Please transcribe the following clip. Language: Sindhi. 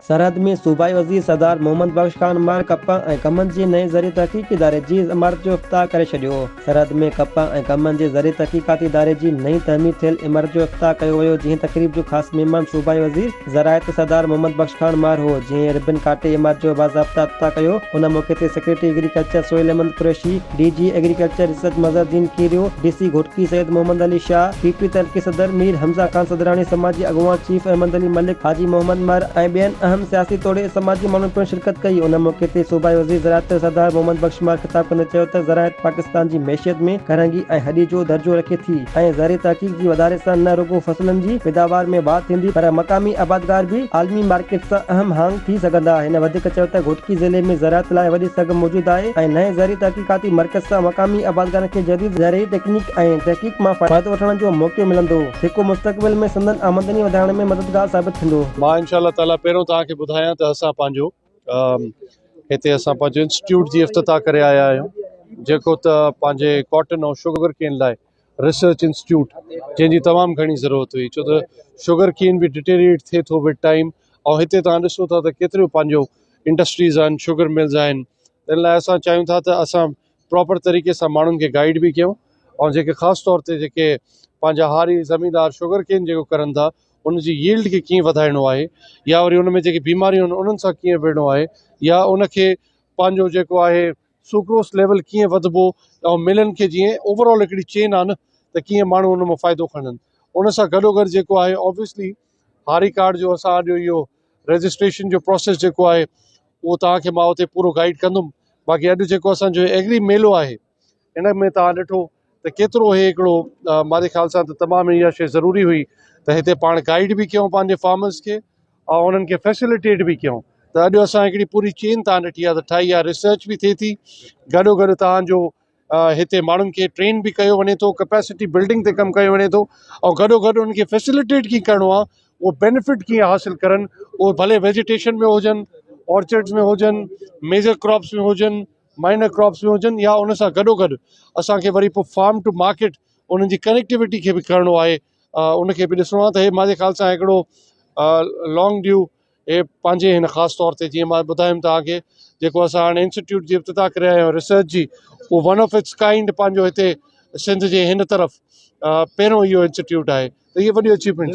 سرحد ۾ صوبائي وزير سردار محمد بخش خان مهر ڪپهه ۽ ڪمند جي نئين زرعي تحقيقي اداري جي عمارت جو افتتاح ڪري ڇڏيو. سرحد ۾ ڪپهه ۽ ڪمند جي زرعي تحقيقاتي اداري جي نئين تعمير ٿيل عمارت جو افتتاح ڪيو ويو جنهن تقريب جو خاص مهمان صوبائي وزير زراعت سردار محمد بخش خان مهر هو جنهن ربن ڪاٽي عمارت جو باضابطه افتتاح ڪيو ان موقعي تي secretary agriculture Sohail Ahmed Qureshi, D G agriculture research Mazhar Uddin Kerio, D C Ghotki Syed Muhammad Ali Shah, P P تعلقي صدر مير حمزه خان صدراڻي، سماجي اڳواڻ چيف احمد علي ملڪ، حاجي محمد مهر ۽ ٻين اهم سياسي توڙي سماجي ماڻهن پڻ شرڪت ڪئي. ان موقعي تي صوبائي وزير زراعت سردار محمد بخش مهر خطاب ڪندي چيو ته زراعت پاڪستان جي معيشت ۾ ڪرنگهي ۽ هڏي جو درجو رکي ٿي ۽ زرعي تحقيق جي واڌاري سان نه رڳو فصلن جي پيداوار ۾ واڌ ٿيندي پر مقامي آبادگار به عالمي مارڪيٽ سان اهم هانگ ٿي سگهندا. هن وڌيڪ چيو ته گهوٽڪي ضلعي ۾ زراعت لاء وڏي سگهه موجود آهي ۽ نئين زرعي تحقيقاتي مرڪز سان مقامي آبادگارن کي جديد زرعي ٽيڪنيڪ ۽ تحقيق مان فائدو وٺڻ جو موقعو ملندو، جيڪو مستقبل ۾ سندن آمدني وڌائڻ ۾ مددگار ثابت ٿيندو. مان انشاء الله تعاليٰ پهريون توهان کي ٻڌايان ته اسان پنهنجو هتي اسان پنهنجو انسٽيٽيوٽ جي افتتاح ڪري آيا آهيون جيڪو ته پنهنجي ڪاٽن ۽ شگر ڪين لاء ريسرچ انسٽيٽيوٽ جنهن جي تمام گهڻي ضرورت هئي ڇو ته شگر ڪين به ڊٽيريٽ ٿئي ٿو وٿ ٽائيم ۽ هتي توهان ڏسو ٿا ته ڪيتريون پنهنجو انڊسٽريز آهن شگر ملز آهن ان لاء اسان چاهيون ٿا ته اسان پراپر طريقي سان ماڻهن کي گائيڊ به ڪيون ۽ جيڪي خاص طور تي جيڪي پنهنجا هاري زميندار شگر ڪين جيڪو ڪرن ٿا ان جي ييلڊ کي ڪيئن وڌائڻو آهي يا وري ان ۾ جيڪي بيماريون آهن انهن سان ڪيئن وڙهڻو آهي يا ان کي پنهنجو جيڪو آهي سوڪروس ليول ڪيئن وڌبو ۽ ملن کي جيئن اوور آل هڪڙي چين آهي نه ته ڪيئن ماڻهو ان مان فائدو کڻن ان سان گڏو گڏ جيڪو آهي آبويسلي هاري ڪارڊ جو اسان اڄ اهو رجسٽريشن جو پروسيس جيڪو آهي اهو توهان کي مان اتي پورو گائيڊ ڪندم باقي اڄ جيڪو اسانجو ايگري ميلو آهي ان ۾ توهان ڏٺو ته ڪيترو هي هڪڙو منهنجي خيال سان ته تمام اها شيء ضروري هئي ته هتي پاڻ گائيڊ به ڪيون پنهنجي فارمرس کي ۽ انهن کي فيسليٽيٽ به ڪيون ته اڄ اسان هڪڙي پوري چين تان ڏٺي آهي ته ٺاهي آهي ريسرچ به ٿئي ٿي گڏو گڏ تان جو هتي ماڻهن کي ٽرين به ڪيو وڃي ٿو ڪپيسٽي بلڊنگ تي ڪم ڪيو وڃي ٿو ۽ گڏو گڏ انهن کي فيسليٽيٽ ڪيئن ڪرڻو آهي اهو بينيفٽ ڪيئن حاصل ڪرن اهو ڀلي ويجيٽيشن ۾ هجن آرچرڊز ۾ هجن ميجر ڪراپس ۾ هجن مائنر ڪراپس ۾ هجن يا ان سان گڏو گڏ اسانکي وري پوء فارم ٽو مارڪيٽ انهن جي ڪنيڪٽيوٽي کي به ڪرڻو آهي ان کي به ڏسڻو آهي ته هي منهنجي خيال سان هڪڙو لانگ ڊيو هي پنهنجي هن خاص طور تي جيئن مان ٻڌايم توهان کي جيڪو اسان هاڻي انسٽيٽيوٽ جي افتتاح ڪري آيا آهيون ريسرچ جي اهو ون آف اٽس ڪائنڊ پنهنجو هتي سنڌ جي هن طرف پهريون اهو انسٽيٽيوٽ آهي ته هي وڏي اچيومينٽ.